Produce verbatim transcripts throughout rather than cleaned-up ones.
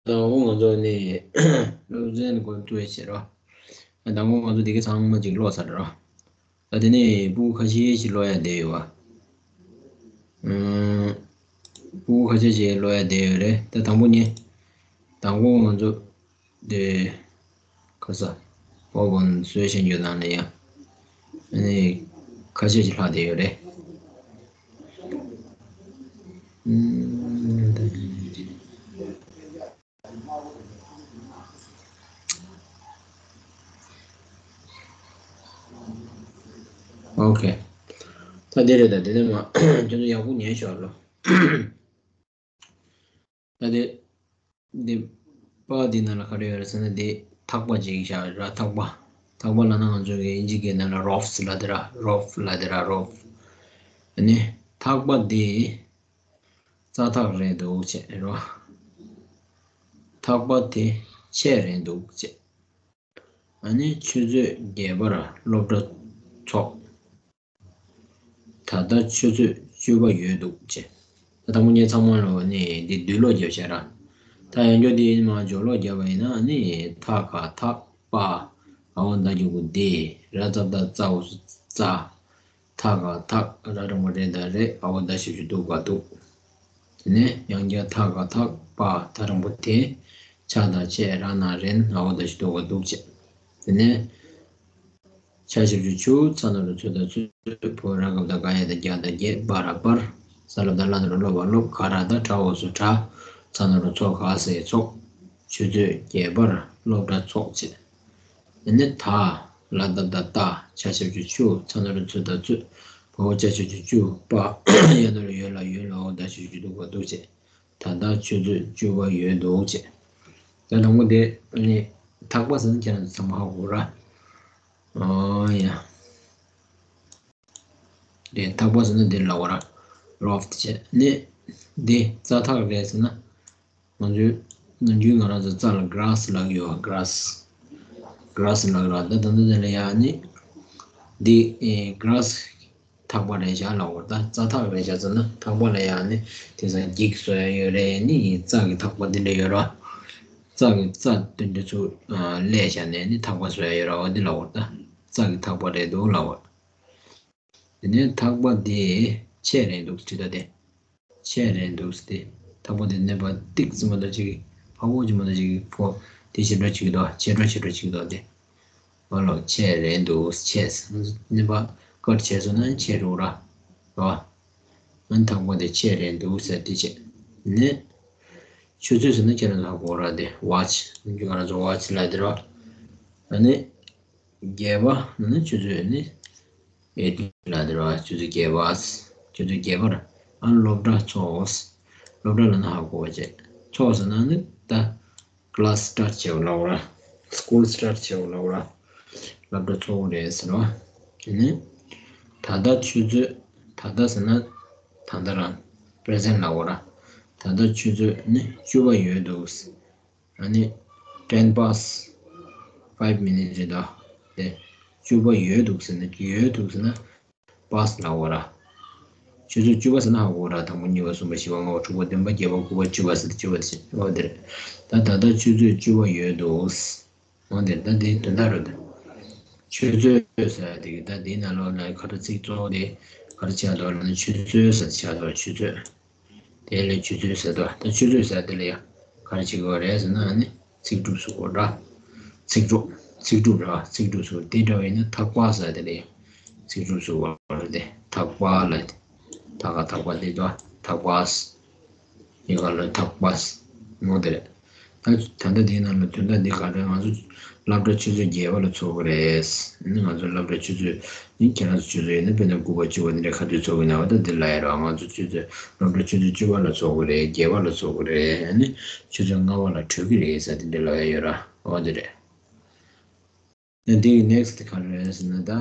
དང་པོ་ང་ཚོ་ནི་སློབ་ཚན་འགོ་འཛུགས་བྱེད་རོགས། དང་པོ་ང་ཚོ་འདི་ག་ཚང་མ་ཅིག་ཀློག་ཚར་རོགས། ད་དེ་ནས་ཕྲུ་གུ་ཁ་ཤས་ཤིག་ཀློག་ཡ་བསྡད་ཡོད་པ། ཨུམ། ཕྲུ་གུ་ཁ་ཤས་ཤིག་ཀློག་ཡ་བསྡད་ཡོད་རེད། ད་དང་པོ་ནི། དང་པོ་ང་ཚོ་དེ་ཁ་ས་ཨོ་བོན་སུའེ་ཤན་གྱི་ནང་ལ་ཡ། ཨ་ནི་ཁ་ཤས་ཤིག་ལྷག་བསྡད་ཡོད་རེད། ཨུམ། ཨོ་ཁེ། ད་འདི་རེད། ད་འདི་ནས་མ་ཁྱོད་ཚོ་ཡག་པོ་ཉན་ཤོག་ལོ། ད་དེ་འདི་པ་འདི་ནང་ལ་ག་རེ་ཡོད་རེད་ཟེར་ན། འདི་ཐག་པ་ཅིག་བཞག་ར། ཐག་པ། ཐག་པ་ལབ་ན་ང་ཚོ་གི་དབྱིན་ཇི་སྐད་ནང་ལ་རོབ་སི་ལབ་དེ་ར། རོབ་ལབ་དེ་ར། རོབ། ཨ་ནི་ཐག་པ་འདི་རྩྭ་ཐག་རེད་འདུག་ཅེས་རོ། ཐག་པ་དེ་ཆས་རེད་འདུག་ཅེས། ཨ་ནི་ཆུ་ཚོད་བརྒྱད་པར་སློབ་གྲྭ་ཚོགས། ད་ལྟ་ཆུ་ཚོད་བཅུ་པ་ཡོད་འདུག་ཅེས། ད་དང་པོ་ངས་ཚང་མ་ལོ་ནི་འདི་བསྡུས་ཀློག་རྒྱབ་བྱས་ར། ད་ཡང་བསྐྱར་འདི་མ་སྦྱོར་ཀློག་རྒྱབ་པ་ཡིན་ན་ནི་ཐ་ག་ཐག་པ། འ་འོག་ཟླ་གི་གུ་འདི། ར་ཙ་བཏགས་རྩ། འོག་སུ་རྩ། ཐ་ག་ཐག། ར་འགྲེང་བུ་རེ་དང་རེད། འ་འོག་ཟླ་ཞབས་ཀྱུ་འདུག་ག་འདུག། དེ་ནས་ཡང་བསྐྱར་ཐ་ག་ཐག་པ། ད་འགྲེང་བུ་དེ། ཆ་དང་ཆས། ར་ན་རན། འ་འོག་ཟླ་ཞབས་ཀྱུ་འདུག་ག་འདུག་བྱས། དེ་ནས་ཆ་ཞབས་ཀྱུ་ཆུ། ཚ་ན་རོ་ཚོ་དང་ཚོས། བོ་ར་ག་བཏགས་ག་ཡ་དང་གྱ་དང་གྱེད། པ་ར་པར། ས་ལ་བཏགས་སླ་ན་རོ་སློ་བ་སློབ། ག་ར་ག་ར། ཨོ་སུ་གྲ། ཚ་ན་རོ་ཚོ་ག་ས་ཡ་ཚོགས། ཆུ་ཚོད་བརྒྱད་པར་སློབ་གྲྭ་ཚོགས་བྱས། དེ་ནས་ད། ལ་བཏགས་ལྡ་ལྡ་ལྟ། ཆ་ཞབས་ཀྱུ་ཆུ། ཚ་ན་རོ་ཚུ་དང་ཚོས། བ་འོག་ཅ་ཞབས་ཀྱུ་ཅུ། པ། ཡ་ན་རོ་ཡོ་ལ་ཡོད། ལ་འོག་ཟླ་ཞབས་ཀྱུ་འདུག་ག་འདུག་བྱས། ད་ལྟ་ཆུ་ཚོད་བཅུ་པ་ཡོད་འདུག་བྱས། ད་དང་པོ་དེ་ནི་ཐག་པ་ཟེར་ན་ཁྱེད་རང་ཚོ་ཚང་མ་ཧ་གོ་ར། ཨོ་ཡ། དེ་ཐག་པ་ཟེར་ན་དེ་ལབ་པ་ར། རོབ་བྱས་ནས་དེ་རྩྭ་ཐག་རེད་ཟེར་ན། ང་ཚོའི་ནམ་རྒྱུན་ང་རང་ཚོ་རྩྭ་ལ་གྷ་ར་སི་ལབ་ཀྱི་ཡོད། གྷ་ར་སི། གྷ་ར་སི་ལབ་ཀྱི་ར། ད་ད་ལྟ་དེ་ལ་ཡ་ནི་འདི་ཨེ་གྷ་ར་སི་ཐག་པ་རེད་བཞག་ལབ་པ། ད་རྩྭ་ཐག་རེད་བཞག་ཟེར་ན་ཐག་པ་ལ་ཡ་ནི་དེང་སང་འགྱིག་བཟོ་ཡ་ཡོད་རེད། ནི་རྩྭ་གི་ཐག་པ་འདི་འདྲ་ཡོད་ར། རྩྭ་གི་རྩྭ་དེ་འདྲ་ཚོ་ཨ་ལས་བཞག་ནས་ནི་ཐག་པ་བཟོ་ཡ་ཡོད་ར། འོ་འདི་ལབ་པ། ད་རྩྭ་གི་ཐག་པ་རེད་འདུག་ལབ་པ། དེ་ནས་ཐག་པ་དེ་ཆས་རེད་འདུག་དྲི་ད་དེ། ཆས་རེད་འདུག་སྟེ། ཐག་པ་དེ་ནས་ཕར་ཏིག་ཙམ་མ་གཏོགས་ཅིག་ཕ་བོ་ཅིག་མ་གཏོགས་ཅིག་ཕོ་དེ་ཆེ་འགྲོ་ཅིག་འདུག་ཆེ་འགྲོ་ཆེ་འགྲོ་ཅིག་འདུག་སྟེ། ཨོ་ལོ། ཆས་རེད་འདུག་ཆས། ནས་ཕར་ཀཊ་བྱས་སོང་ན་ཆས་འགྲོ་ར། རོ། ཨ་ནི་ཐག་པ་དེ་ཆས་རེད་འདུག་ཟེར་དེ་བྱས། ནས་ཆུ་ཚོད་ཟེར་ན་ཁྱེད་རང་ཚོ་ཧ་གོ་ར། དེ་ཝ་ཆི། ང་རང་ཚོ་ཝ་ཆི་ལབ་དེ་རོ། ཨ་ནི། བརྒྱད་པ་ནི་ཆུ་ཚོད་ནི། ཨེ་ཊིན་ལབ་དེ་ར། ཆུ་ཚོད་བརྒྱད་པ། ཆུ་ཚོད་བརྒྱད་པ་ར། ཨ་སློབ་གྲྭ་ཚོགས། སློབ་གྲྭ་ལབ་ན་ཧ་གོ་བ་བྱས། ཚོགས་ཟེར་ན་ནི་ད་ཀི་ལ་སི་སི་ཊར་ཊི་བྱེད་པ་ལབ་ར། སི་ཀུལ་སི་ཊར་ཊི་བྱེད་པ་ལབ་ར། སློབ་གྲྭ་ཚོགས་རེད་ཟེར་བ། དེ་ནི་ད་ལྟ་ཆུ་ཚོད། ད་ལྟ་ཟེར་ན་ད་ལྟ་རང་པི་རེ་སེན་ཊི་ལབ་ར། ད་ལྟ་ཆུ་ཚོད་ནི་བཅུ་པ་ཡོད་འདུག་ཨ་ནི་ten past five minutes རེད་དོ། དེ་བཅུ་པ་ཡོད་འདུག་ཟེར་ན། ཡོད་འདུག་ཟེར་ན་པ་སི་ཊི་ལབ་པ་ར། ཆུ་ཚོད་བཅུ་པ་ཟེར་ན་ཧ་གོ་ར། དང་པོ་གཉིས་པ་གསུམ་པ་བཞི་པ་ལྔ་པ་དྲུག་པ་བདུན་པ་བརྒྱད་པ་དགུ་པ་བཅུ་པ་ཟེར་ཏེ་བཅུ་པ་དེ་བྱས། འོ་དེ་རེད། ད་ད་ལྟ་ཆུ་ཚོད་བཅུ་པ་ཡོད་འདུག་འོ་དེ་རེད། ད་དེ་དོན་དག་རེད་དོ། ཆུ་ཚོད་ཟེར་དེ་གི་ད་དེའི་ནང་ལོགས་ལ་ག་རེ་ཚིག་གཙོ་བོ་དེ་ག་རེ་ཆགས་འདུག་ལབ་ན་ཆུ་ཚོད་ཟེར་ཆགས་འདུག་ཆུ་ཚོད། དེ་ལས་ཆུ་ཚོད་ཟེར་དོ། ད་ཆུ་ཚོད་ཟེར་དེ་ལ་ཡ་ག་རེ་བྱེད་དགོས་རེད་ཟེར་ན། ཨ་ནི་ཚིག་གྲུབ་བཟོ་དགོས་ར། ཚིག་གྲུབ། ཚིག་གྲུབ་ར། ཚིག་གྲུབ་བཟོ། དེ་འདྲ་བས་ན་ཐག་པ་ཟེར་དེ་ལ་ཡ་ཚིག་གྲུབ་བཟོ་དགོས་རེད་དེ། ཐག་པ་ལ་དེ། ཐག་ག་ཐག་པ་དེ་དོ། ཐག་པ། ཡི་ག་ལ་ཐག་པ། ངོ་དེ་རེད། ད་ད་ལྟ་དེའི་ནང་ལ་དོན་དག་འདི་ག་རེ། ང་ཚོ་སློབ་གྲྭ་ཆུ་ཚོད་བརྒྱད་པ་ལ་ཚོགས་ཀྱི་རེད། ཨ་ནི་ང་ཚོ་སློབ་གྲྭ་ཆུ་ཚོད་ནི་ཁྱེད་རང་ཚོ་ཆུ་ཚོད་ཡིན་ན་དཔེར་ན་དགུ་པ་བཅུ་པ་འདི་འདྲ་ག་དུས་ཚོགས་ཀྱི་ན་བ། ད་འདི་ལ་ཡ་རོ། ང་ཚོ་ཆུ་ཚོད་སློབ་གྲྭ་ཆུ་ཚོད་བཅུ་པ་ལ་ཚོགས་ཀྱི་རེད། བརྒྱད་པ་ལ་ཚོགས་ཀྱི་རེད། ཨ་ནི་ཆུ་ཚོད་ལྔ་པ་ལ་གྲོལ་གྱི་རེད་ཟེར་དེ་འདྲ་ལབ་ཡ་ཡོད་ར། འོ་དེ་རེད། ཨ་འདི་གི་ནེག་སི་ཊི་ག་རེ་རེད་ཟེར་ན་ད་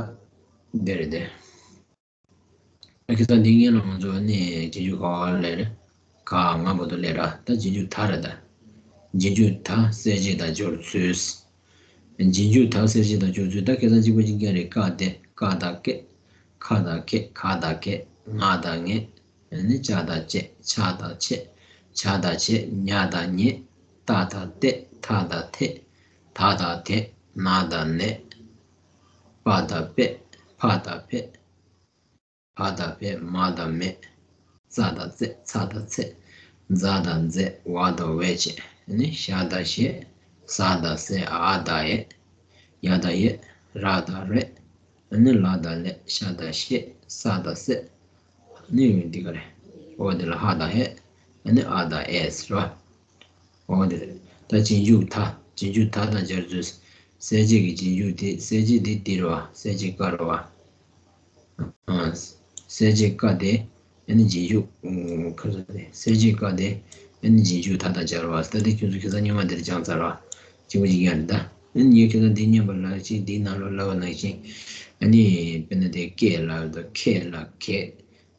འདི་རེད་དེ། ཨ་ཁ་སང་འདི་སྔོན་ལ་ང་ཚོ་ནི་རྗེས་འཇུག་ག་བ་ལས་རེད། ག་ང་བར་དུ་ལས་ར། ད་རྗེས་འཇུག་ད་རེད་ད། རྗེས་འཇུག་ད་གསལ་བྱེད་དང་སྦྱོར་ཚུལ། རྗེས་འཇུག་ད་གསལ་བྱེད་དང་སྦྱོར་ཚུལ། ད་ཁ་སང་གཅིག་པ་གཅིག་རྐྱང་རེད། ཀ་དེ། ཀ་དང་ཀེ། ཁ་དང་ཁེ། ག་དང་གེ། ང་དང་ངེ། ཨ་ནི་ཅ་དང་ཅེ། ཆ་དང་ཆེ། ཇ་དང་ཇེ། ཉ་དང་ཉེ། ཏ་དང་ཏེ། ཐ་དང་ཐེ། ད་དང་དེ། ན་དང་ནེ། པ་དང་པེ། ཕ་དང་ཕེ། བ་དང་བེ། མ་དང་མེ། ཙ་དང་ཙེ། ཚ་དང་ཚེ། ཛ་དང་ཛེ། ཝ་དང་ཝེ་བྱས། ཨ་ནི་ཞ་དང་ཞེ། ཟ་དང་ཟེ། འ་དང་འེ། ཡ་དང་ཡེ། ར་དང་རེ། ཨ་ནི་ལ་དང་ལེ། ཤ་དང་ཤེ། ས་དང་སེ། ཨ་ནི་འདི་ག་རེ། འོ་འདི་ལ་ཧ་དང་ཧེ། ཨ་ནི་འ་དང་འེ་ཟེར་བ། འོ་འདི་རེད། ད་རྗེས་འཇུག་ད། རྗེས་འཇུག་ད་དང་སྦྱར་ཚུལ། གསལ་བྱེད་ཀྱི་རྗེས་འཇུག་དེ། གསལ་བྱེད་དེ་འདི་རེད་བ། གསལ་བྱེད་ཀ་རེད་བ། ཨ། གསལ་བྱེད་ཀ་དེ། ཨ་ནི་རྗེས་འཇུག་ཁ་ཚ་དེ། གསལ་བྱེད་ཀ་དེ། ཨ་ནི་རྗེས་འཇུག་ད་དང་སྦྱར་བ། ད་དེ་ཁྱོད་ཚོ་ཁ་སང་སྔོན་མ་དེར་སྦྱངས་ཚར་བ། གཅིག་པ་གཅིག་རྐྱང་རེད་ད། ཨ་ནི་ངས་ཁ་སང་འདི་མཉམ་པ་ལ་གཅིག་འདིའི་ནང་ལོགས་ལབ་པ་ནང་བཞིན། ཨ་ནི་དཔེར་ན་དེ་སྐད་ལ་དང་ཁེ་ལ་གེ།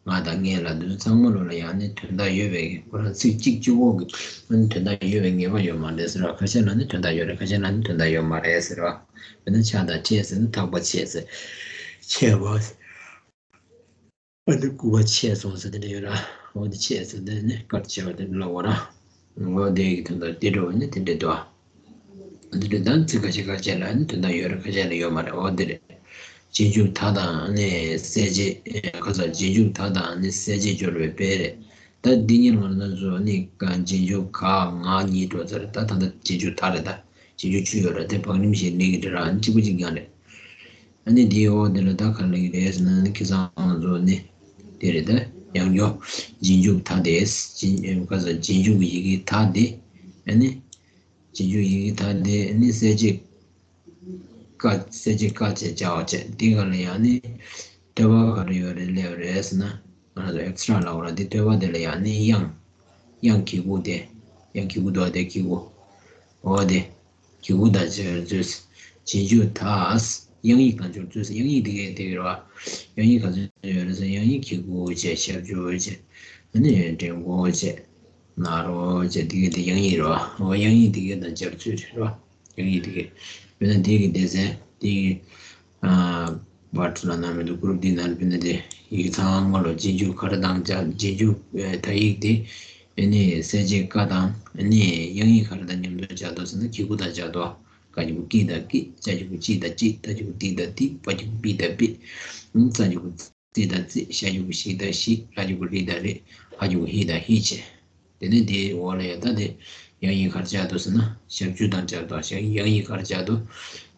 ང་དང་ངེད་ལ་འདི་ཚོ་ཚང་མ་ལོ་ལ་ཡང་ནི་དོན་དག་ཡོད་པའི། ཁོ་རང་ཚིག་གཅིག་གཅིག་པོ་གི་ཨ་ནི་དོན་དག་ཡོད་པའི་ངེས་པ་ཡོད་མ་རེད་ཟེར་བ། ཁ་ཤས་ལ་ནི་དོན་དག་ཡོད་རེད། ཁ་ཤས་ལ་ནི་དོན་དག་ཡོད་མ་རེད་ཟེར་བ། དཔེར་ན་ཆ་དང་ཆེ་ཟེར་ན་ཐག་པ་ཆད་ཟེར། ཆད་པ། ཨ་ནི་སྐུད་པ་ཆད་སོང་ཟེར་དེ་འདྲ་ཡོད་ར། འོ་དེ་ཆད་ཟེར་དེ་ནི་སྐད་ཆད་པ་དེ་ལབ་པ་ར། འོ་དེ་གི་དོན་དག་དེ་འདྲ་བ་ནི་དེ་འདྲ་འདུག་ཨ། འདི་འདྲ་དང་ཚིག་ཁ་ཤས་ཁ་ཤས་ལ་ནི་དོན་དག་ཡོད་རེད། ཁ་ཤས་ལ་ཡོད་མ་རེད། འོ་དེ་རེད། རྗེས་འཇུག་ད་དང་ནི་གསལ་བྱེད། ཁ་སང་རྗེས་འཇུག་ད་དང་ནི་གསལ་བྱེད་སྦྱོར་བའི་དཔེ་རེད། ད་འདི་གཉིས་ང་རང་ཚོ་ནི་ག་རྗེས་འཇུག་ག་ང་གཉིས་འགྲོ་ཚར། ད་ད་ལྟ་རྗེས་འཇུག་ད་རེད་ད། རྗེས་འཇུག་བཅུ་ཡོད་རེད། དེ་བང་རིམ་བཞིན་སླེབས་ཀྱི་རེད་ར། གཅིག་པ་གཅིག་རྐྱང་རེད། ཨ་ནི་འདིའི་འོག་འདི་ལ་ད་ག་རེ་ལབ་ཀྱི་རེད་ཟེར་ན། ཁ་སང་ང་ཚོ་ནི་དེ་རེད་ད། ཡང་སྐྱར་རྗེས་འཇུག་ད་དེ། རྗེས་ཁ་སང་རྗེས་འཇུག་གི་ཡི་གེ་ད་དེ། ཨ་ནི་རྗེས་འཇུག་ཡི་གེ་ད་དེ་ཨ་ནི་གསལ་བྱེད་ཀ། གསལ་བྱེད་ཀ་བྱས་བྱ་བ་བྱས། འདི་ག་ལ་ཡང་ནི་བསྟོད་པ་ག་རེ་ཡོད་རེད་ལབ་རེད་ཟེར་ན། ང་ཚོ་ཨེག་སི་ཊ་ར་ལབ་པ་ར། འདི་བསྟོད་པ་དེ་ལ་ཡང་ནི་དབྱངས། དབྱངས་གི་གུ་དེ། དབྱངས་གི་གུ་འདུག་དེ་གི་གུ། འོ་དེ། གི་གུ་དང་སྦྱར་ཚུལ། རྗེས་འཇུག་ད། དབྱངས་ཡིག་དང་སྦྱར་ཚུལ། དབྱངས་ཡིག་དེ་གས་དེ་གས་རེད་བ། དབྱངས་ཡིག་ག་ཚོད་ཡོད་རེད་ཟེར། དབྱངས་ཡིག་གི་གུ་བྱས། ཞབས་ཀྱུ་བྱས། ཨ་ནི་འགྲེང་བུ་བྱས། ན་རོ་བྱས། དེ་གས་དེ་དབྱངས་ཡིག་རེད་བ། འོ་དབྱངས་ཡིག་དེ་གས་དང་སྦྱར་ཚུལ་རེད་བ། དབྱངས་ཡིག་དེ་གས། དཔེར་ན་དེ་གི་སྡེ་ཚན་དེ་གི། ཨ། པར་ཊི་ལ་ན་མི་འདུག་གུ་རུབ་འདི་ནང་དཔེར་ན་དེ་ཡི་གེ་ཚང་མ་ལོ་རྗེས་འཇུག་ག་རེ་དང་སྦྱར། རྗེས་འཇུག་ཨེ། ད་ཡིག་དེ་ཨ་ནི་གསལ་བྱེད་ཀ་དང་ཨ་ནི་དབྱངས་ཡིག་ག་རེ་དང་མཉམ་དུ་སྦྱར་འདུག་ཟེར་ན། གི་གུ་དང་སྦྱར་འདུག་ཀ་གི་གུ་ཀི་དང་ཀི། ཅ་གི་གུ་ཅི་དང་ཅི། ཏ་གི་གུ་ཏི་དང་ཏི། པ་གི་གུ་པི་དང་པི། ཙ་གི་གུ་ཙི་དང་ཙི། ཤ་གི་གུ་ཤི་དང་ཤི། ར་གི་གུ་རི་དང་རི། ཧ་གི་གུ་ཧི་དང་ཧི་བྱས། དེ་ནས་དེའི་འོག་ལ་ཡ་ད་དེ་དབྱངས་ཡིག་ག་རེ་སྦྱར་འདུག་ཟེར་ན། ཞབས་ཀྱུ་དང་སྦྱར་འདུག་ཞབས། དབྱངས་ཡིག་ག་རེ་སྦྱར་འདུག་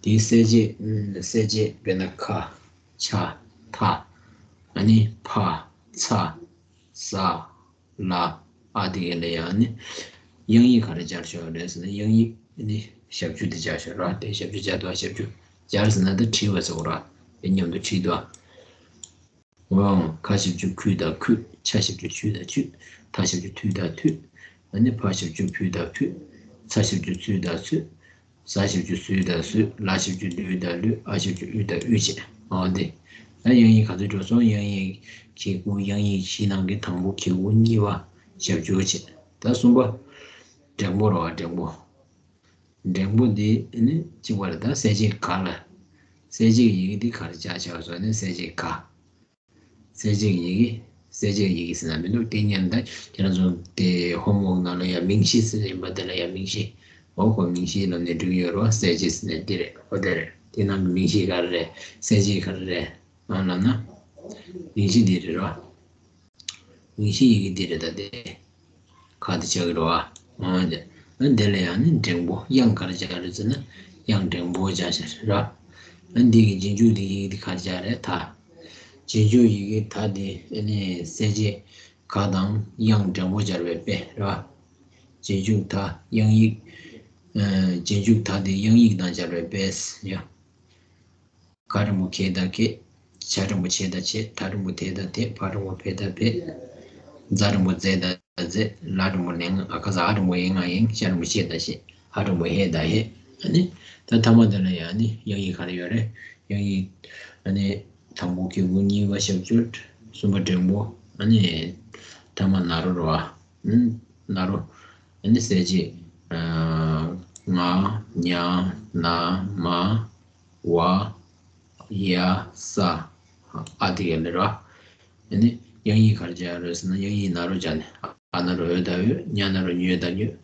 དེའི་གསལ་བྱེད། ཨ། གསལ་བྱེད་དཔེར་ན་ཁ། ཆ། ཐ། ཨ་ནི་ཕ། ཚ། ཟ། ལ། འ་དེ་གས་ལ་ཡ་ཨ་ནི་དབྱངས་ཡིག་ག་རེ་སྦྱར་ཆོག་རེད་ཟེར་ན། དབྱངས་ཡིག་ཨ་ནི་ཞབས་ཀྱུ་དེ་སྦྱར་ཆོག་ར། དེ་ཞབས་ཀྱུ་སྦྱར་འདུག་ཞབས་ཀྱུ་སྦྱར་ཟེར་ན་ད་བྲིས་པ་ཟེར་བ་ར། དེ་མཉམ་དུ་བྲིས་འདུག་འོ། ཁ་ཞབས་ཀྱུ་ཁུ་དང་ཁུད། ཆ་ཞབས་ཀྱུ་ཆུ་དང་ཆུད། ཐ་ཞབས་ཀྱུ་ཐུ་དང་ཐུད། ཨ་ནི་ཕ་ཞབས་ཀྱུ་ཕུ་དང་ཕུད། ཚ་ཞབས་ཀྱུ་ཚུ་དང་ཚུད། ཟ་ཞབས་ཀྱུ་ཟུ་དང་ཟུད། ལ་ཞབས་ཀྱུ་ལུ་དང་ལུད། འ་ཞབས་ཀྱུ་འུ་དང་འུད་བྱས། འོ་དེ། ད་དབྱངས་ཡིག་ག་ཚོད་འགྲོ་སོང་། དབྱངས་ཡིག་གི་གུ། དབྱངས་ཡིག་བཞི་ནང་གི་དང་པོ་གི་གུ། གཉིས་པ་ཞབས་ཀྱུ་བྱས། ད་གསུམ་པ་འགྲེང་པོ་རེད་བ། འགྲེང་པོ། འགྲེང་པོ་འདི་ནི་གཅིག་པ་རེད། ད་གསལ་བྱེད་ག་ལ། གསལ་བྱེད་ཀྱི་ཡི་གེ་འདི་ག་རེ་སྦྱར་བྱས་པ་སོགས་ནི་གསལ་བྱེད་ག། གསལ་བྱེད་ཀྱི་ཡི་གེ། གསལ་བྱེད་ཀྱི་ཡི་གེ་ཟེར་ན་མི་འདུག་དེ་ཉན་ད་ཁྱེད་རང་ཚོ་དེ་ཧོམ་ཝོག་ནང་ལ་ཡ་མིང་གཞི་ཟེར་ཡིན་པ། དེ་ལ་ཡ་མིང་གཞི། འོ་ཁོ་མིང་གཞིའི་ལམ་ནས་འགྲིག་ཡོད་རེད་བ། གསལ་བྱེད་ཟེར་ནས་འདི་རེད། འོ་དེ་རེད། དེ་ནང་གི་མིང་གཞི་ག་རེ་རེད། གསལ་བྱེད་ག་རེ་རེད། ཨང་ལབ་ན། མིང་གཞི་འདི་རེད་རོ། མིང་གཞི་ཡི་གེ་འདི་རེད། ད་དེ་ག་དེ་ཆགས་ཀྱི་རེད་བ། ཨང་། དེ་ཨ་འདི་ལ་ཡང་ནི་འགྲེང་པོ། དབྱངས་ག་རེ་སྦྱར་རེད་ཟེར་ན། དབྱངས་འགྲེང་པོ་སྦྱར་བྱས་རེད་བ། ཨ་འདི་གི་རྗེས་འཇུག་འདི་ཡི་གེ་འདི་ག་རེ་སྦྱར་རེད། ད་རྗེས་འཇུག་ཡི་གེ་ད་འདི་ཨ་ནི་གསལ་བྱེད་ག་དང་དབྱངས་འགྲེང་པོ་སྦྱར་བའི་དཔེ་རེད་བ། རྗེས་འཇུག་ད་དབྱངས་ཡིག་ཨ་རྗེས་འཇུག་ད་འདི་དབྱངས་ཡིག་དང་སྦྱར་བའི་དཔེ་ཡ། ག་འགྲེང་པོ་གེ་དང་གེད། ཇ་འགྲེང་པོ་ཇེ་དང་ཇེད། ད་འགྲེང་པོ་དེ་དང་དེད། བ་འགྲེང་པོ་བེ་དང་བེད། ཛ་འགྲེང་པོ་ཛེ་དང་ཛེད། ལ་འགྲེང་པོ་ལེ་ང་། ཨ་ཁ་ས། འ་འགྲེང་པོ་ཨེ་ང་ཨེང་། ཤ་འགྲེང་པོ་ཤེ་དང་ཤེད། ཧ་འགྲེང་པོ་ཧེ་དང་ཧེད། ཨ་ནི་ད་ཐ་མ་དེ་ལ་ཡང་ནི་དབྱངས་ཡིག་ག་རེ་ཡོད་རེད། དབྱངས་ཡིག་ཨ་ནི་དང་པོ་གི་གུ། གཉིས་པ་ཞབས་ཀྱུ། གསུམ་པ་འགྲེང་པོ། ཨ་ནི་ཐ་མ་ན་རོ་རེད་བ། ཨ་ནི་ན་རོ། ཨ་ནི་གསལ་བྱེད་ང་། ཉ། ན། མ། བ། ཡ། ས། འ་དེ་ག་ལ་ར། ཨ་ནི་དབྱངས་ཡིག་ག་རེ་སྦྱར་རེད་ཟེར་ན། དབྱངས་ཡིག་ན་རོ་སྦྱར་ནས། འ་ན་རོ་འོ་དང་འོད། ཉ་ན་རོ་ཉོ་དང་ཉོད།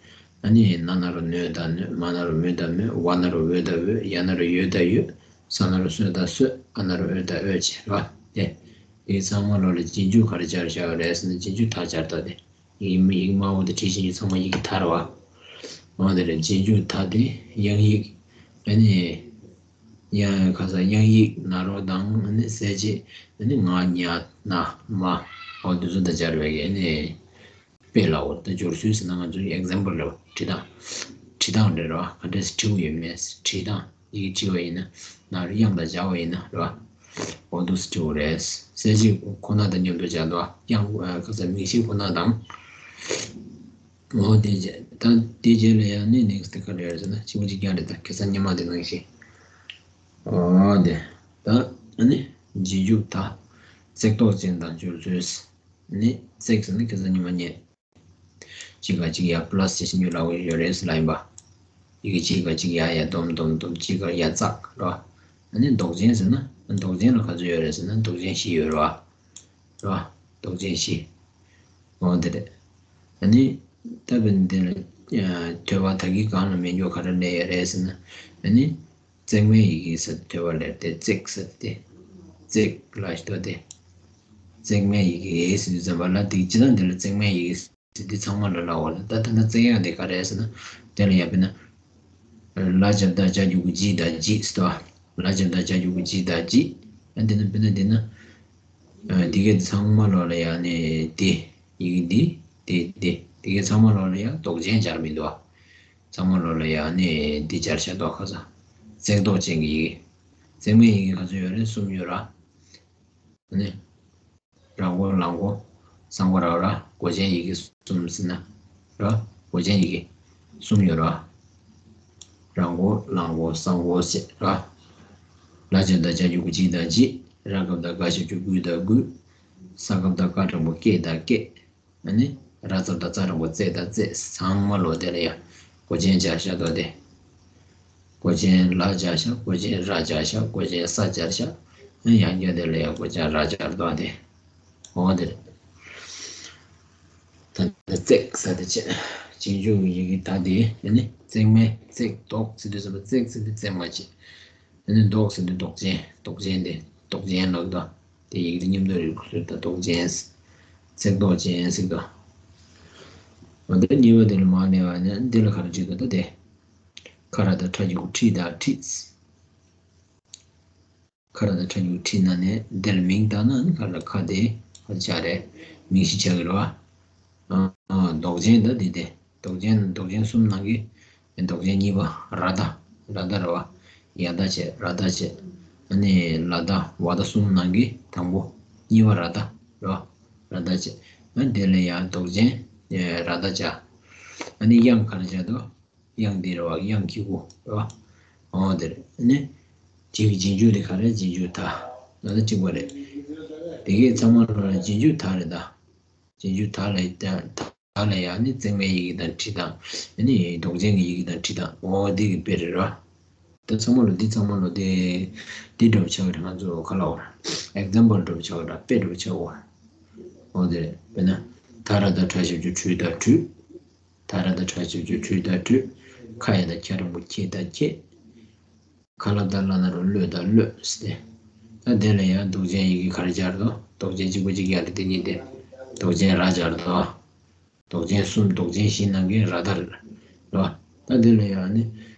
ཨ་ནི་ན་ན་རོ་ནོ་ད་ནོད། མ་ན་རོ་མོ་ད་མོད། ཝ་ན་རོ་ཝོ་ད་ཝོད། ཡ་ན་རོ་ཡོ་ད་ཡོད། ས་ན་རོ་སོ་ད་སོད། ཨ་ན་རོ་ཨོ་ད་ཨོད་བྱས་རེད་བ། དེ་དེ་ཚང་མ་ལོ་ལ་རྗེས་འཇུག་ག་རེ་སྦྱར་བཞག་ཡོད་རེད་ཟེར་ན། རྗེས་འཇུག་ད་སྦྱར་ད་དེ། ཡིག་ཡིག་དམར་པོ་དེ་བྲིས་བཞིན་ཡོད། ཚང་མ་ཡི་གེ་ད་རེད་བ། འོ་དེ་རེད། རྗེས་འཇུག་ད་དེ་དབྱངས་ཡིག་ཨ་ནི། ཡང་ཁ་སང་དབྱངས་ཡིག་ན་རོ་དང་ཨ་ནི་གསལ་བྱེད་ཨ་ནི་ང་ཉ་ན་མ། འོ་དེ་ཚོ་དང་སྦྱར་བའི་ཨ་ནི་དཔེ་ལའོ། ད་སྦྱོར་ཚུལ་ཟེར་ན་ང་ཚོའི་ཨེག་ཛམ་པལ་རེད་བ། བྲིས་སྟངས། བྲིས་སྟངས་རེད་རོ། ག་འདྲས་སེ་བྲིས་དགོས་ཡོད་མེད། བྲིས་སྟངས་ཡི་གེ་བྲིས་པ་ཡིན་ན་ན་རོ་དབྱངས་དང་སྦྱར་བ་ཡིན་ན་རེད་བ། འོ་འདུག་སེ་བྲིས་དགོས་རེད། གསལ་བྱེད་ཁོ་ན་དང་མཉམ་དུ་སྦྱར་འདུག་དབྱངས་ཁ་སང་མིང་གཞི་ཁོ་ན་དང་། འོ་དེ་རྗེས་ད་དེ་རྗེས་ལ་ཡང་ནི་next་ག་རེ་རེད་ཟེར་ན། གཅིག་པ་གཅིག་རྐྱང་རེད། ད་ཁ་སང་སྔོན་མ་དེ་ནང་བཞིན། འོ་དེ་ད་ཨ་ནི་རྗེས་འཇུག་ད་བརྩེགས་འདོགས་ཅན་དང་སྦྱོར་ཚུལ། ནི་བརྩེགས་ཟེར་ན་ཁ་སང་སྔོན་མ་ཉན། གཅིག་ག་གཅིག་ཡ་པ་ལ་སི་ཅེས་ཞིག་ཉོ་ལ་འོ་ཡོད་རེད་ཟེར་ལ་ཡིན་པ། ཡི་གེ་གཅིག་ག་གཅིག་ཡ་ཡ་སྡོམ་སྡོམ་སྡོམ། གཅིག་ག་ཡ་བརྩེགས་རོ། ཨ་ནི་འདོགས་ཅན་ཟེར་ན། འདོགས་ཅན་ལ་ག་ཚོད་ཡོད་རེད་ཟེར་ན། འདོགས་ཅན་བཞི་ཡོད་རེད་བ། རོ། འདོགས་ཅན་བཞི། འོ་དེ་རེད། ཨ་ནི་ད་བན་དེ་ལ་ཐོས་པ་ད་གིན་གང་ལ་མེད་མགྱོགས་ག་རེ་ལས་ཡོད་རེད་ཟེར་ན། ཨ་ནི་བརྩེགས་མའི་ཡི་གེ་ཟེར་ཐོས་པ་ལས་དེ་བརྩེགས་ཟེར་དེ། བརྩེགས་ལ་ཞིག་ཏོ་དེ། བརྩེགས་མའི་ཡི་གེ་ཟེར་དུས་ཙམ་པ་ལ་དེ་ཇི་ལྟར་འདི་ལ་བརྩེགས་མའི་ཡི་གེ་ཟེར་དུས་ཚང་མ་ལ་ལ་འོ་ལ། ད་ད་ལྟ་བརྩེགས་དབྱངས་དེ་ག་རེ་ཟེར་ན། དེ་ལ་ཡ་དཔེར་ན། ལ་ཇ་བཏགས་ཇ་འགྱུར་གྱི་ལྗི་དང་ལྗིད་ཟེར་དོ། ལ་ཇ་བཏགས་ཇ་འགྱུར་གྱི་ལྗི་དང་ལྗིད། ཨ་འདི་ན་དཔེར་ན་འདི་ན། ཨ་འདི་གའི་ཚང་མ་ལོ་ལ་ཡ་ནི་འདི། ཡི་གེ་འདི། འདི་འདི་འདི་གའི་ཚང་མ་ལོ་ལ་ཡ་འདོགས་ཅན་སྦྱར་མི་འདུག་ཨ། ཚང་མ་ལོ་ལ་ཡ་ནི་འདི་སྦྱར་བྱ་འདོགས་ཁ་ས། བརྩེགས་འདོགས་ཅན་གྱི་ཡི་གེ། བརྩེགས་མའི་ཡི་གེ་ག་ཚོད་ཡོད་རེད། གསུམ་ཡོད་ར། ཨ་ནི། ར་མགོ་ལ་མགོ། ས་མགོ་ར་ར། མགོ་ཅན་ཡི་གེ་གསུམ་ཟེར་ན། ར། མགོ་ཅན་ཡི་གེ་གསུམ་ཡོད་ར། ར་མགོ་ལ་མགོ་ས་མགོ་ཟེར་ར། ལ་ཇ་བཏགས་ཇ་འགྱུར་གྱི་ལྗི་དང་ལྗིད། ར་ག་བཏགས་ག་ཞབས་ཀྱུ་གུ་དང་གུད། ས་ག་བཏགས་སྐ་འགྲེང་བུ་སྐེ་དང་སྐེད། ཨ་ནི་ར་ཙ་བཏགས་རྩ་འགྲེང་བུ་རྩེ་དང་རྩེད། ཚང་མ་ལོ་དེ་ལ་ཡ་མགོ་ཅན་སྦྱར་བྱ་འདོགས་དེ། མགོ་ཅན་ལ་སྦྱར་བྱ། མགོ་ཅན་ར་སྦྱར་བྱ། མགོ་ཅན་ས་སྦྱར་བྱ། ཨ་ནི་ཡང་བསྐྱར་དེ་ལ་ཡ་མགོ་ཅན་ར་སྦྱར་འདོགས་དེ། འོ་དེ་རེད། ད་ལྟ་བརྩེགས་ཟེར་དེ་བྱས། རྗེས་འཇུག་གི་ཡི་གེ་ད་དེ་ཨ་ནི་བརྩེགས་མའི་བརྩེགས་འདོགས་ཟེར་དུས་ཙམ་པ་བརྩེགས་ཟེར་དུས་བརྩེགས་མ་བྱེད། ཨ་ནི་འདོགས་ཟེར་དུས་འདོགས་ཅན། འདོགས་ཅན་དེ་འདོགས་ཅན་ལབ་དོ། དེ་ཡི་གེ་དེ་མཉམ་དུ་རེད་ཁུ་ཚུར་ད་འདོགས་ཅན། བརྩེགས་འདོགས་ཅན་ཟེར་དོ། འོ་དེ་གཉིས་པ་དེ་ལ་མ་ནས་བ་ནས་འདི་ལ་ག་རེ་བྲིས་དོ། ད་དེ་ཁ་ར་བཏགས་ཁྲ་འགྱུར་ཁྲི་དང་ཁྲིས། ཁ་ར་བཏགས་ཁྲ་འགྱུར་ཁྲི་ན་ནས་འདིར་མིང་བཏགས་ན་ནི་ཁ་ར་ཁ་དེ་ཁ་ཆ་རེད། མིང་གཞི་ཆགས་ཀྱི་རེད་བ། ཨ་ཨ་འདོགས་ཅན་ད་འདི་དེ་འདོགས་ཅན་འདོགས་ཅན་གསུམ་ནང་གི་འདོགས་ཅན་གཉིས་པ་ར་བཏགས། ར་བཏགས་རེད་བ། ཡ་བཏགས་བྱས་ར་བཏགས་བྱས། ཨ་ནི་ལ་བཏགས་ཝ་བཏགས་གསུམ་ནང་གི་དང་པོ་གཉིས་པ་ར་བཏགས་རེད་བ། ར་བཏགས་བྱས། ཨ་འདི་ལ་ཡང་འདོགས་ཅན་ར་བཏགས་བྱ། ཨ་ནི་དབྱངས་ག་རེ་བྱ་དོ། དབྱངས་འདི་རེད་བ། དབྱངས་ཀྱི་གུ་རེད་བ། འོ་དེ་རེད། ཨ་ནི་དེ་གི་རྗེས་འཇུག་དེ་ག་རེ། རྗེས་འཇུག་ད་ལ་ད་གཅིག་པ་རེད། དེ་གའི་ཚང་མ་ལ་རྗེས་འཇུག་ད་རེད་ད། རྗེས་འཇུག་ད་ལ་ཡ་ད་ལ་ཡ་ནི་བརྩེགས་མའི་ཡི་གེ་དང་ཁྲི་དང་། ཨ་ནི་འདོགས་ཅན་གྱི་ཡི་གེ་དང་ཁྲི་དང་། འོ་དེ་གི་དཔེ་རེད་ར། ད་ཚང་མ་ལ་འདི་ཚང་མ་ལ་དེ་འདི་འདྲ་པོ་ཆགས་ཀྱི་རེད། ང་ཚོ་ག་ལ་འོ་ཨེག་ཛམ་པལ་འདྲ་པོ་ཆགས་ཀྱི་རེད། དཔེ་འདྲ་པོ་ཆགས་འོ། འོ་དེ་རེད། དཔེར་ན་ད་ར་བཏགས་ཁྲ་ཞབས་ཀྱུ་ཁྲུ་དང་ཁྲུས། ད་ར་བཏགས་ཁྲ་ཞབས་ཀྱུ་ཁྲུ་དང་ཁྲུས། ཁ་ཡ་བཏགས་ཁྱ་འགྲེང་བུ་ཁྱེ་དང་ཁྱེད། ཁ་ལ་བཏགས་ལ་ན་རོ་བློ་དང་བློས་ཟེར་ཏེ། ད་དེ་ལ་ཡང་འདོགས་ཅན་ཡི་གེ་ག་རེ་སྦྱར་དོ། འདོགས་ཅན་གཅིག་པ་གཅིག་རྐྱང་རེད། དེ་གཉིས་དེ་འདོགས་ཅན་ར་སྦྱར་དོ། འདོགས་ཅན་གསུམ་འདོགས་ཅན་བཞི་ནང་གི་ར་བཏགས་རེད་བ། ད་དེ་ལ་ཡང་ནི་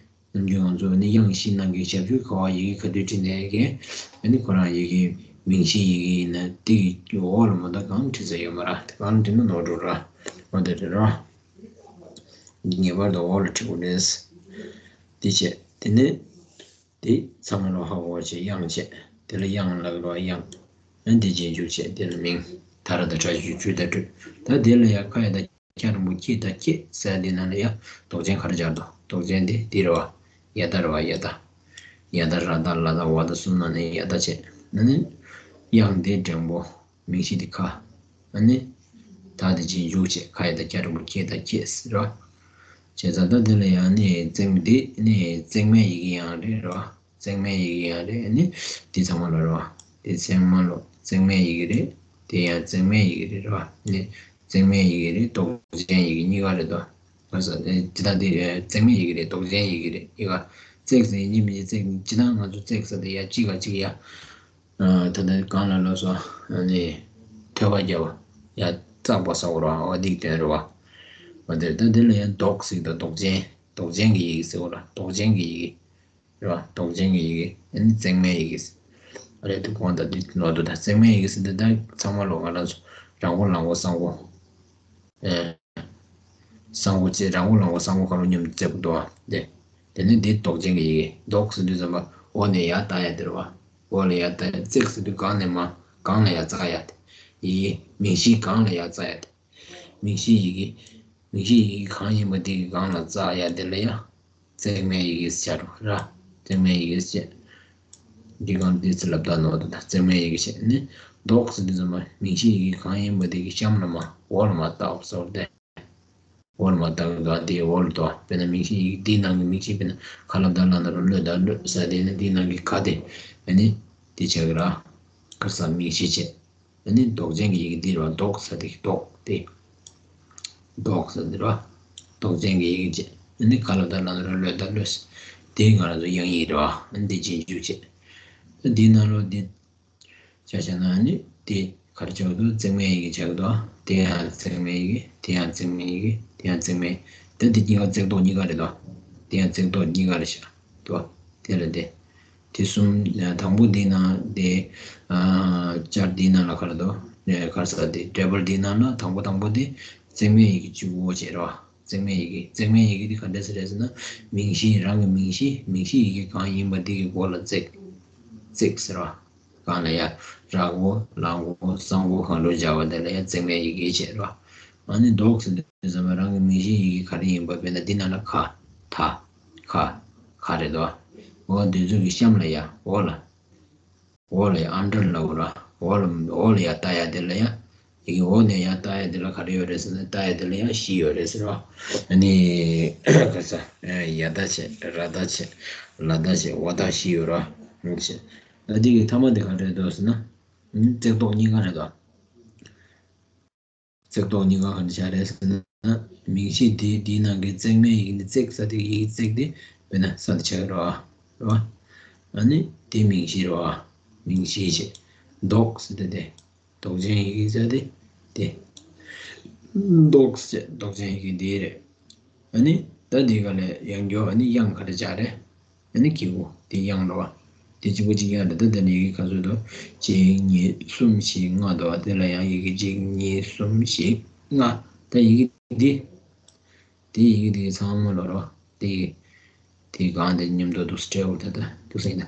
ནམ་རྒྱུན་ང་ཚོ་ནི་དབྱངས་བཞི་ནང་གི་ཞབས་ཀྱུ་ག་བ་ཡི་གེ་ག་དུས་བྲིས་ནའི་གི་ཨ་ནི་ཁོ་རང་ཡི་གེ་མིང་གཞི་ཡི་གེ་ཡིན་ན་དེ་གི་འོག་ལ་མ་གཏོགས་གང་བྲིས་ས་ཡོད་མ་རེད། དེ་གང་བྲིས་ན་ནོར་འགྲོ་ར། འོ་དེ་རེད་ར། ངེས་པར་དུ་འོག་ལ་བྲིས་དགོས་རེད། དེ་བྱས་དེ་ནས་དེ་ཚང་མ་ལ་ཧ་གོ་བྱས་དབྱངས་བྱས། དེ་ལ་དབྱངས་ལབ་རོ། དབྱངས། ཨ་ནི་དེ་རྗེས་འཇུག་བྱས་དེ་ལ་མིང་། ད་ར་བཏགས་ཁྲ་ཞབས་ཀྱུ་ཁྲུ་དང་ཁྲུས། ད་དེ་ལ་ཡ་ཁ་ཡ་བཏགས་ཁྱ་འགྲེང་བུ་ཁྱེད་དང་ཁྱེད་ཟེར་དེ་ནང་ལ་ཡ་འདོགས་ཅན་ག་རེ་སྦྱར་དོ། འདོགས་ཅན་དེ་འདི་རེད་བ། ཡ་བཏགས་རེད་བ། ཡ་བཏགས། ཡ་བཏགས་ར་བཏགས་ལ་བཏགས་ཝ་བཏགས་གསུམ་ནང་ནས་ཡ་བཏགས་བྱས། ཨ་ནི་དབྱངས་དེ་འགྲེང་བུ། མིང་གཞི་དེ་ཁ། ཨ་ནི་ད་དེ་རྗེས་འཇུག་བྱས་ཁ་ཡ་བཏགས་ཁྱ་འགྲེང་བུ་ཁྱེད་དང་ཁྱེད་ཟེར་རོ། བྱས་ཙང་ད་དེ་ལ་ཡང་ནི་བརྩེགས་འདི་ནི་བརྩེགས་མའི་ཡི་གེ་ཡང་རེད་རོ། བརྩེགས་མའི་ཡི་གེ་ཡང་རེད། ཨ་ནི་འདི་ཚང་མ་ལ་རོ། འདི་ཚང་མ་ལ་བརྩེགས་མའི་ཡི་གེ་རེད། དེ་ཡང་བརྩེགས་མའི་ཡི་གེ་རེད་རོ། ནི་བརྩེགས་མའི་ཡི་གེ་རེད། འདོགས་ཅན་ཡི་གེ་གཉིས་ཀ་རེད་དོ། ག་ས་ཨེ་ཇི་ལྟར་དེ་ཨེ་བརྩེགས་མའི་ཡི་གེ་རེད། འདོགས་ཅན་ཡི་གེ་རེད། ཡི་ག་བརྩེགས་ཟེར་ཡིན་གཅིག་མིན་གཅིག་བརྩེགས། ཇི་ལྟར་ང་ཚོ་བརྩེགས་ཟེར་དེ་ཡ་གཅིག་ག་གཅིག་ཡ། ཨ་ད་ལྟ་གང་ལ་ལོགས་སོ་ཨ་ནི་ཐོད་པ་རྒྱབ་པ་ཡ་བཙགས་པ་ཟེར་བ་རེད་བ། འོ་འདི་གི་དོན་རེད་བ། འོ་དེ་ད་འདི་ལ་ཡང་འདོགས་ཟེར་དང་འདོགས་ཅན། འདོགས་ཅན་གྱི་ཡི་གེ་ཟེར་བ་ལ་འདོགས་ཅན་གྱི་ཡི་གེ་རེད་བ། འདོགས་ཅན་གྱི་ཡི་གེ་ཨ་ནི་བརྩེགས་མའི་ཡི་གེ་ཟེར། ཨ་རེད་དེ་གོང་ད་འདི་ནོར་འདུག་ད་བརྩེགས་མའི་ཡི་གེ་ཟེར་འདི་ད་ཚང་མ་ལོགས་ང་རང་ཚོ་རང་མགོ་ལག་མགོ་གསང་མགོ་ཨེ། གསང་མགོ་བཅས་རང་མགོ་ལག་མགོ་གསང་མགོ་ཁ་ལོ་མཉམ་དུ་བརྩེགས་པ་འདུག་ཨ། དེ་དེ་ནི་འདི་འདོགས་ཅན་གྱི་ཡི་གེ་འདོགས་ཟེར་དུས་ཙམ་པ་འོག་ནས་ཡར་བཏགས་ཡ་དེ་རེད་བ། འོག་ལ་ཡར་བཏགས་ཡ། བརྩེགས་ཟེར་དུས་སྒང་ནས་མར་སྒང་ལ་ཡར་བཙགས་ཡ་དེ། ཡི་གེ་མིང་གཞིའི་སྒང་ལ་ཡར་བཙགས་ཡ་དེ། མིང་གཞིའི་ཡི་གེ་མིང་གཞིའི་ཡི་གེ་གང་ཡིན་པ་དེ་གི་སྒང་ལ་བཙགས་ཡ་དེ་ལ་ཡ་བརྩེགས་མའི་ཡི་གེ་ཟེར་རོ་ར། བརྩེགས་མའི་ཡི་གེ་ཟེར། འདི་གང་འདི་ཚེ་ལབ་ད་ནོ་ད་བརྩེགས་མའི་ཡི་གེ་བྱས་ནི་འདོགས་ཟེར་དུས་ཙམ་པ་མིང་གཞིའི་ཡི་གེ་གང་ཡིན་པ་དེ་གི་གཤམ་ལ་མར་འོག་ལ་མར་བཏགས་པ་སོར་ཏེ། འོག་ལ་མར་བཏགས་ཀྱི་འདུག་ཨ། དེའི་འོག་ལ་འདུག་ཨ། དཔེར་ན་མིང་གཞིའི་ཡི་གེ་འདིའི་ནང་གི་མིང་གཞི་དཔེར་ན་ཁ་ལ་བཏགས་ལ་ན་རོ་ལོ་ད་ལོ་ས་དེ་ནི་འདིའི་ནང་གི་ག་དེ་ཨ་ནི་དེ་བྱ་གི་ར། ཁར་ས་མིང་གཞི་བྱས། ཨ་ནི་འདོགས་ཅན་གྱི་ཡི་གེ་འདི་རེད་བ། འདོགས་ཟེར་དེ་འདོགས་ཏེ། འདོགས་ཟེར་འདི་རེད་བ། འདོགས་ཅན་གྱི་ཡི་གེ་བྱས། ཨ་ནི་ག་ལ་བཏགས་ལ་ན་རོ་ལོ་ད་ལོ་ས། དེ་ང་རང་ཚོ་དབྱངས་ཡིག་རེད་བ། ཨ་ནི་འདི་རྗེས་འཇུག་བྱས། ཨ་འདིའི་ནང་ལོགས་འདི་བྱས་བྱས་ན་ཨ་ནི་དེ་ག་རེ་བྱ་གི་འདུག་བརྩེགས་མའི་ཡི་གེ་བྱ་གི་འདུག་དེ་ཡང་བརྩེགས་མའི་ཡི་གེ་དེ་ཡང་བརྩེགས་མའི་ཡི་གེ་དེ་ཡང་བརྩེགས་མའི། ད་འདི་གཉིས་ཀ་བརྩེགས་འདོགས་གཉིས་ཀ་རེད་དོ། དེ་ཡང་བརྩེགས་འདོགས་གཉིས་ཀ་རེད་ཤག་དོ། དེ་ལ་དེ། དེ་གསུམ། དང་པོ་འདི་ནང་དེ། ཨ་ཅར་འདི་ནང་ལ་ག་རེ་འདུག་ག་རེ་ཟེར་དེ་འགྲེལ་པར་འདི་ནང་ལ་དང་པོ་དང་པོ་དེ་བརྩེགས་མའི་ཡི་གེ་གཅིག་པོ་བྱས་རོ། བརྩེགས་མའི་ཡི་གེ་བརྩེགས་མའི་ཡི་གེ་འདི་ག་འདྲ་ཟེར་རེད་ཟེར་ན། མིང་གཞི་རང་གི་མིང་གཞི་མིང་གཞིའི་ཡི་གེ་གང་ཡིན་པ་འདི་གི་མགོ་ལ་བརྩེགས། བརྩེགས་ཟེར་བ། གང་ལ་ཡ། ར་མགོ་ལ་མགོ་ས་མགོ་གང་ལོ་སྦྱར་བ་དེ་ལ་ཡ་བརྩེགས་མའི་ཡི་གེ་བྱས་རོ། ཨ་ནི་འདོགས་ཟེར་དུས་ཙམ་པ་རང་གི་མིང་གཞིའི་ཡི་གེ་ག་རེ་ཡིན་པ་དཔེར་ན་འདི་ནང་ལ་ག་ད་ག་ག་རེད་དོ། འོ་འདི་ཚོ་གི་གཤམ་ལ་ཡ་འོག་ལ། འོག་ལ་ཡ་ཨན་ཌར་ལབ་ར། འོག་ལ་འོག་ལ་ཡ་ལྟ་ཡ་དེ་ལ་ཡ། ཡི་གེ་འོག་ནས་ཡ་ལྟ་ཡ་དེ་ལ་ག་རེ་ཡོད་རེད་ཟེར་ན་ལྟ་ཡ་དེ་ལ་ཡ་བཞི་ཡོད་རེད་ཟེར་རོ། ཨ་ནི་ག་ས་ཡ་ད་བྱས་ར་ད་བྱས་ལ་ད་བྱས་འོ་ད་བཞི་ཡོད་ར། ཨ་འདི་གི་ཐ་མ་དེ་ག་རེ་རེད་འདུག་ཟེར་ན། བརྩེགས་འདོགས་གཉིས་ཀ་རེད་འདུག་བརྩེགས་འདོགས་གཉིས་ཀ་ག་འདྲ་བྱས་རེད་ཟེར་ན། མིང་གཞི་དེ་དེའི་ནང་གི་བརྩེགས་མའི་ཡི་གེ་འདི་བརྩེགས་ས་དེ་ཡི་གེ་བརྩེགས་དེ་དཔེར་ན་ས་དེ་ཆགས་རོ། རོ། ཨ་ནི་དེ་མིང་གཞི་རོ། མིང་གཞི་བྱས། འདོགས་ཟེར་དེ་དེ། འདོགས་ཅན་ཡི་གེ་ཟེར་དེ་དེ། འདོགས་ཟེར་འདོགས་ཅན་ཡི་གེ་འདི་རེད། ཨ་ནི་ད་འདི་ག་ལས་ཡང་འགྱོ་ཨ་ནི་དབྱངས་ག་རེ་བྱ་རེད། ཨ་ནི་གི་གུ་དེ་དབྱངས་རོ། དེ་གཅིག་པོ་གཅིག་དབྱངས་རེད། ད་དེ་ནས་ཡི་གེ་ག་ཚོད་འདུག་གཅིག་གཉིས་གསུམ་བཞི་ལྔ་འདུག་དེ་ལ་ཡང་ཡི་གེ་གཅིག་གཉིས་གསུམ་བཞི་ལྔ། ད་ཡི་གེ་འདི། དེ་ཡི་གེ་དེ་ཚང་མ་ལོ་རོ། དེ་ཡི་དེ་གང་དེ་མཉམ་དུ་འདུག་སྤྲེའུ་ད་ད་འདུག་ཟེར་ན།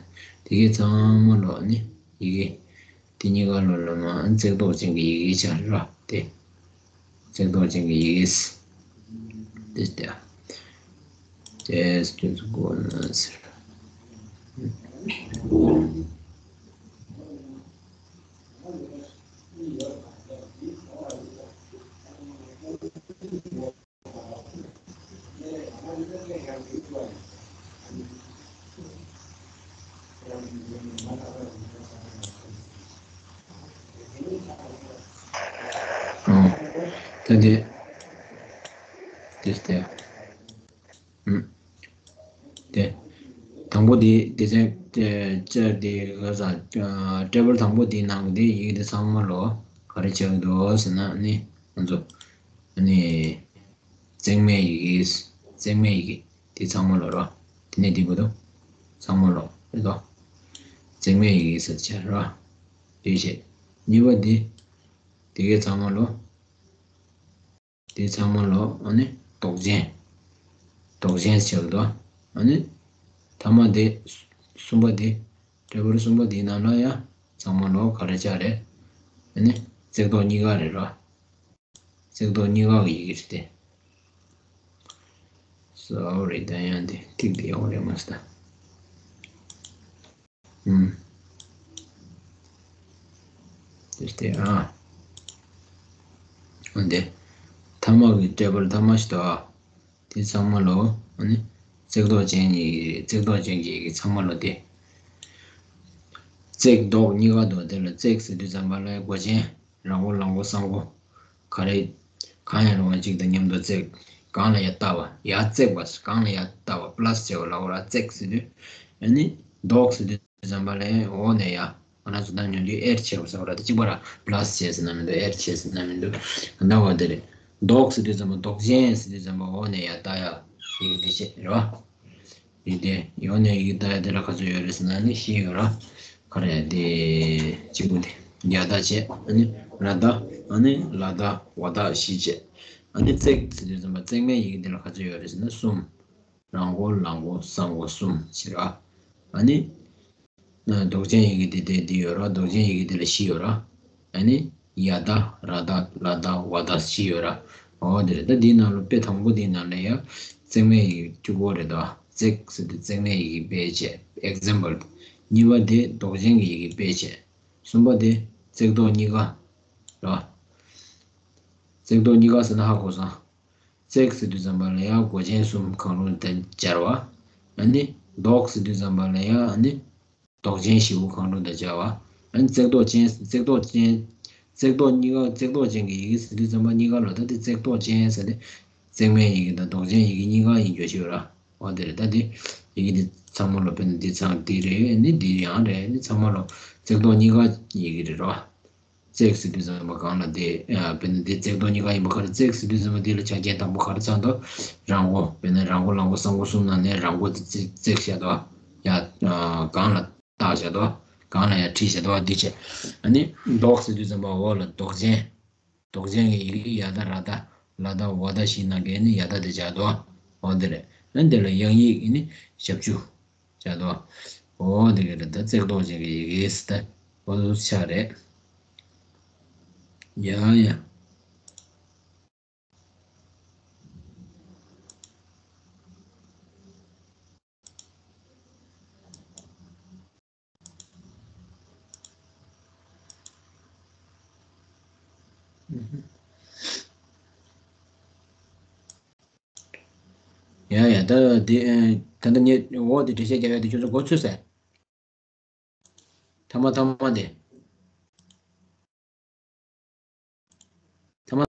དེ་གའི་ཚང་མ་ལོ་ནི་ཡི་གེ་དེ་གཉིས་ཀ་ལོ་ལ་མ་བརྩེགས་འདོགས་ཅན་གྱི་ཡི་གེ་ཆགས་རོ། དེ་བརྩེགས་འདོགས་ཅན་གྱི་ཡི་གེ་དེ་དེ་དེ་སྐྱོན་ཚུ་གོ་ན་ཟེར། ཨོ། ད་དེ། དེ་སྟེ། ཨུམ། དེ། དང་པོ་དེ་སྡེ་ཚན་དེ་བཅར་དེ་ག་ས་འགྲེལ་པར་དང་པོ་དེའི་ནང་གི་དེ་ཡི་གེ་དེ་ཚང་མ་ལོ་ག་རེ་བྱ་གི་འདུག་ཟེར་ན་ནི་ང་ཚོ་ནི། བརྩེགས་མའི་ཡི་གེ། བརྩེགས་མའི་ཡི་གེ་དེ་ཚང་མ་ལོ་རོ། དེ་ནས་དེ་བུ་དོ། ཚང་མ་ལོ་རེད་དོ། བརྩེགས་མའི་ཡི་གེ་ཟེར་བྱ་རོ། དེ་བྱས། གཉིས་པ་དེ། དེ་གའི་ཚང་མ་ལོ། དེ་ཚང་མ་ལོ་ཨ་ནི་འདོགས་ཅན། འདོགས་ཅན་ཟེར་བ་དོ། ཨ་ནི་ཐ་མ་དེ་གསུམ་པ་དེ་འགྲེལ་པར་གསུམ་པ་དེའི་ནང་ལ་ཡང་ཚང་མ་ལོ་ག་རེ་ཆགས་རེད། ཨ་ནི་བརྩེགས་འདོགས་གཉིས་ཀ་རེད་རོ། བརྩེགས་འདོགས་གཉིས་ཀ་གི་ཡི་གེ་རེད་དེ། སོ་རི་ད་ཡང་དེ་ཏིག་དེ་ཡོང་རེད་མ་སྟ། ཨུམ། དེ་སྟེ་ཨ། འོན་ཏེ། ཐ་མ་གི་འགྲེལ་པར་ཐ་མ་ཞིག་ཏུ་ཨ། དེ་ཚང་མ་ལོ། ཨ་ནི། བརྩེགས་འདོགས་ཅན་གྱི་བརྩེགས་འདོགས་ཅན་གྱི་ཡི་གེ་ཚང་མ་ལོ་སྟེ། བརྩེགས་འདོགས་གཉིས་ཀ་འདུག་དེ་ལ་བརྩེགས་ཟེར་དུས་ཙམ་པ་ལ་མགོ་ཅན། ར་མགོ་ལ་མགོ་ས་མགོ། ག་རེ། གང་ཡང་རུང་བ་གཅིག་དང་མཉམ་དུ་བརྩེགས། གང་ལ་ཡར་ལྟ་བ། ཡར་བརྩེགས་པ། གང་ལ་ཡར་ལྟ་བ། པ་ལ་སི་བྱས་པ་ལབ་དགོས་ར། བརྩེགས་ཟེར་དུས། ཨ་ནི་ལྡོག་ཟེར་དུས་ཙམ་པ་ལ་འོག་ནས་ཡར། ང་རང་ཚོ་ད་ཉོན་དུས་ཨེར་བྱས་པ་ཟེར་བ་ར། ད་གཅིག་པ་ར་པ་ལ་སི་བྱས་ཟེར་ན་མི་འདུག་ཨེར་བྱས་ཟེར་ན་མི་འདུག་ག་འདྲ་བ་དེ་རེད། ལྡོག་ཟེར་དུས་ཙམ་པ། ལྡོག་ཅན་ཟེར་དུས་ཙམ་པ་འོག་ནས་ཡར་ལྟ་ཡ། ཡི་གེ་དེ་བྱས་རེད་བ། ཡི་གེ་དེ་འོག་ནས་ཡི་གེ་ལྟ་ཡ་དེ་ལ་ག་ཚོད་ཡོད་རེད་ཟེར་ན་ནི་བཞི་ཡོད་ར། ག་རེ་དེ་གཅིག་པོ་དེ་ཡ་བཏགས་བྱས། ཨ་ནི་ར་བཏགས། ཨ་ནི་ལ་བཏགས། ཝ་བཏགས། བཞི་བྱས། ཨ་ནི་བརྩེགས་ཟེར་དུས་ཙམ་པ་བརྩེགས་མའི་ཡི་གེ་དེ་ལ་ག་ཚོད་ཡོད་རེད་ཟེར་ན་གསུམ། ར་མགོ་ལ་མགོ་ས་མགོ་གསུམ་བྱས་ར། ཨ་ནི། ལྡོག་ཅན་ཡི་གེ་དེ་དེ་འདི་ཡོད་ར། ལྡོག་ཅན་ཡི་གེ་དེ་ལ་བཞི་ཡོད་ར། ཨ་ནི་ཡ་བཏགས་ར་བཏགས་ལ་བཏགས་ཝ་བཏགས་བཞི་ཡོད་ར། འོ་དེ་རེད། ད་འདིའི་ནང་ལ་དཔེ་དང་པོ་འདིའི་ནང་ལ་ཡ་བརྩེགས་མའི་ཡི་གེ་བཅུ་དགུ་རེད་དོ། བརྩེགས་ཟེར་དུས་བརྩེགས་མའི་ཡི་གེ་དཔེ་བྱས། ཨེག་ཛམ་པལ། གཉིས་པ་དེ་ལྡོག་ཅན་གྱི་ཡི་གེ་དཔེ་བྱས། གསུམ་པ་དེ་བརྩེགས་ལྡོག་གཉིས་ཀ་ར། བརྩེགས་ལྡོག་གཉིས་ཀ་ཟེར་ན་ཧ་གོ་སོང་། བརྩེགས་ཟེར་དུས་ཙམ་པ་ལ་ཡ་མགོ་ཅན་གསུམ་གང་རུང་དེ་སྦྱར་བ། ཨ་ནི་ལྡོག་ཟེར་དུས་ཙམ་པ་ལ་ཡ་ཨ་ནི་ལྡོག་ཅན་བཞི་པོ་གང་རུང་དེ་སྦྱར་བ། ཨ་ནི་བརྩེགས་ལྡོག་ཅན། བརྩེགས་ལྡོག་ཅན། བརྩེགས་ལྡོག་གཉིས་ཀ། བརྩེགས་ལྡོག་ཅན་གྱི་ཡི་གེ་ཟེར་དུས་ཙམ་པ་གཉིས་ཀ་ལ། ད་དེ་བརྩེགས་ལྡོག་ཅན་ཟེར་ཏེ་བརྩེགས་མའི་ཡི་གེ་དང་ལྡོག་ཅན་ཡི་གེ་གཉིས་ཀ་ཡིན་རྒྱུ་ཞིག་ཡོད་ར། འོ་དེ་རེད། ད་དེ་ཡི་གེ་འདི་ཚང་མ་ལ། དཔེར་ན་འདི་ཚང་འདི་རེད། ནི་འདི་ཡང་རེད། ནི་ཚང་མ་ལ་བརྩེགས་ལྡོག་གཉིས་ཀ་ཡི་གེ་རེད་ར། བརྩེགས་ཟེར་དུས་ཙམ་པ་གང་ལ་དེ། ཨ། དཔེར་ན་འདི་བརྩེགས་ལྡོག་གཉིས་ཀ་ཡིན་པ་ག་རེ། བརྩེགས་ཟེར་དུས་ཙམ་པ་འདི་ལ་ཆ་རྐྱེན་དང་པོ་ག་རེ་ཚང་དོ། ར་མགོ། དཔེར་ན་ར་མགོ་ལ་མགོ་ས་མགོ་གསུམ་ནང་ནས་ར་མགོ་དེ་བརྩེགས་བྱས་དོ། ཡ། ཨ། གང་ལ་བཏགས་བྱས་དོ། གང་ལ་ཡ་བྲིས་བྱས་དོ། འདི་བྱས། ཨ་ནི་ལྡོག་ཟེར་དུས་ཙམ་པ་འོག་ལ་ལྡོག་ཅན། ལྡོག་ཅན་གྱི་ཡི་གེ་ཡ་བཏགས་ར་བཏགས་ལ་བཏགས་ཝ་བཏགས་བཞི་ནང་གི་ནི་ཡ་བཏགས་དེ་སྦྱར་དོ། འོ་འདི་རེད། ཨ་འདི་ལ་དབྱངས་ཡིག་ནི་ཞབས་ཀྱུ་སྦྱར་དོ། འོ་འདི་ག་རེད། ད་བརྩེགས་ལྡོག་ཅན་གྱི་ཡི་གེ་ཟེར་ད་འོ་འདི་ཆ་རེད། ཡ་ཡ། ཡ་ཡ། ད་དེ་ད་ལྟ་ངས་འོག་དེ་འགྲེལ་བཤད་རྒྱག་ཡ་དེ་ཁྱོད་ཚོ་མགོ་ཚོས་ཟེར། ཐ་མ་ཐ་མ་དེ། ཐ་མ།